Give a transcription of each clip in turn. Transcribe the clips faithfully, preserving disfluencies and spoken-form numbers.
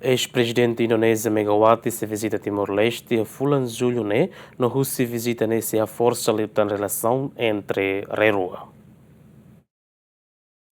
Eis-prezidente Indonézia Megawati sei vizita Timor-Leste iha fulan Jullu ne'e, no husi vizita ne'e sei haforsa liután relasaun entre rerua.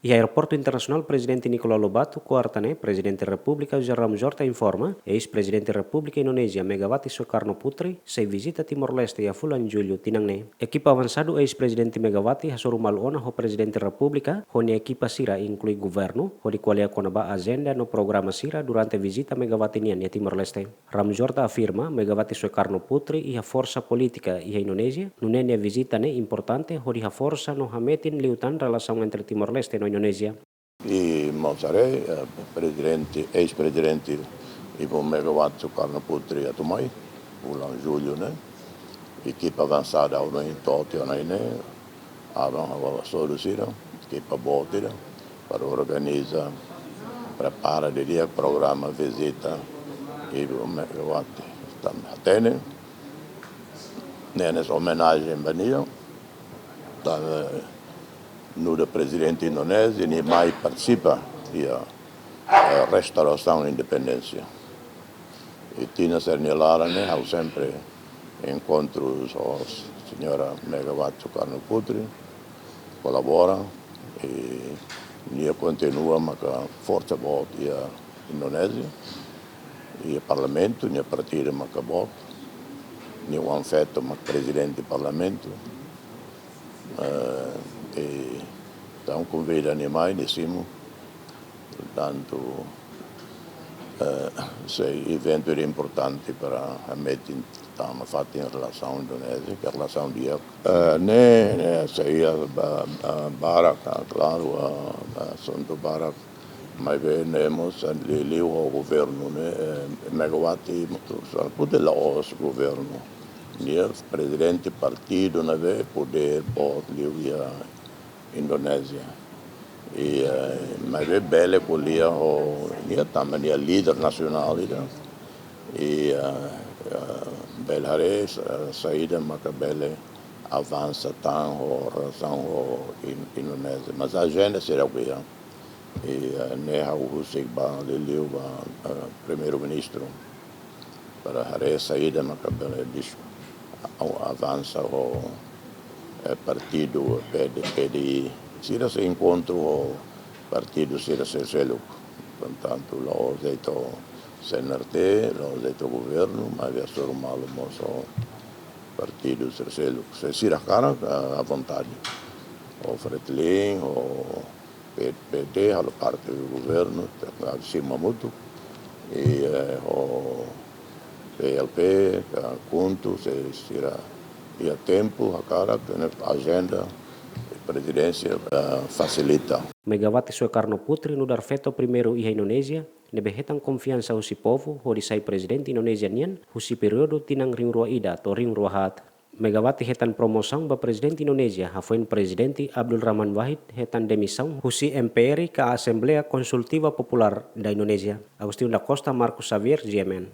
Iha Aeroportu Internasionál Prezidente Nicolau Lobato, kuarta ne'e, Prezidente Repúblika José Ramos Horta informa, eis-prezidente Repúblika Indonézia Megawati Soekarno Putri sei vizita Timor-Leste iha fulan Jullu tinan ne'e. Ekipa avansadu eis-prezidente Megawati hasoru malu ona ho Prezidente Repúblika ho nia ekipa sira, inklui governu, hodi ko'alia kona-ba ajenda no programa sira durante vizita Megawati nian iha Timor-Leste. Ramos Horta afirma, Megawati Soekarno Putri iha forsa polítika iha Indonézia, nune'e nia vizita ne'e importante hodi haforsa no hametin liután relasaun entre Timor-Leste no Indonézia. I mós haree, eh, prezidente, eis-prezidente Ibu Megawati Soekarno Putri atu mai, fulan Jullu ne'e. Ekipa avansada ha'u hanoin to'o tiha ona ne'e, aban ha'u hasoru sira, ekipa boot ida, para organiza, prepara didi'ak programa vizita Ibu Megawati. Tanba hatene, ne'e hanesan omenajen ba nia, tanba, eh, nu'udar prezidente Indonézia, nia mai partisipa iha, eh, restaurasaun independénsia. I tinan sira nia laran ne'e, ha'u sempre enkontru ho señora Megawati Soekarno Putri, kolabora, i nia kontinua maka forsa boot iha Indonézia, iha parlamentu, nia partidu maka boot, nia oan-feto maka prezidente parlamentu. Eh, i, entaun, konvida nia mai, nia simu. Portantu, eh, sei eventu ida importante para hametin tama fatin relasaun Indonézia, ke relasaun di'ak. Eh, ne'e, ne'e, sei iha ba, ba, barak, ah, klaru, ah, ah, asuntu barak. Maibé ne'e mós, ah, liuliu ho governu ne'e, eh, Megawati, Soekarno Putri la'ós governu. Nia prezidente partidu ne'ebé podér boot liu iha Indonézia. I, eh, maibé bele ko'alia ho nia tanba nia líder nasionál ida. I, eh, eh, bele haree sa-, saida maka bele avansa tan ho relasaun ho In-, Indonézia. Mas ajenda sira ko'alia. I, eh, ne'e ha'u husik ba liuliu ba, eh, Primeiru-Ministru. Para haree saida maka bele dis-, au-, avansa ho, eh, partidu P D, P D I. Sira sei enkontru ho partidu sira sei seluk. Portantu, la'ós de'it ho C N R T, la'ós de'it ho governu, mas hasoru malu mós ho partidu sira seluk. Se sira hakarak, ah, à vontade. Ho Fretilin, ho P-, P T, halo parte do governu, te-, simu hamutuk. I, eh, ho P L P, ka KHUNTO, se sira iha tempu, hakarak, ne'e ajenda, prezidénsia, eh, fasilita. Megawati Soekarno Putri nu'udar feto primeiru iha Indonézia, ne'ebé hetan konfiansa husi povu, hodi sai prezidente Indonézia nian, husi períodu tinan rihun rua ida to'o rihun rua haat. Megawati hetan promosaun ba prezidente Indonézia, hafoin Prezidente Abdul Rahman Wahid hetan demisaun husi M P R ka Assembleia Consultiva Popular da Indonézia. Agostinho da Costa, Marcos Xavier, G M N.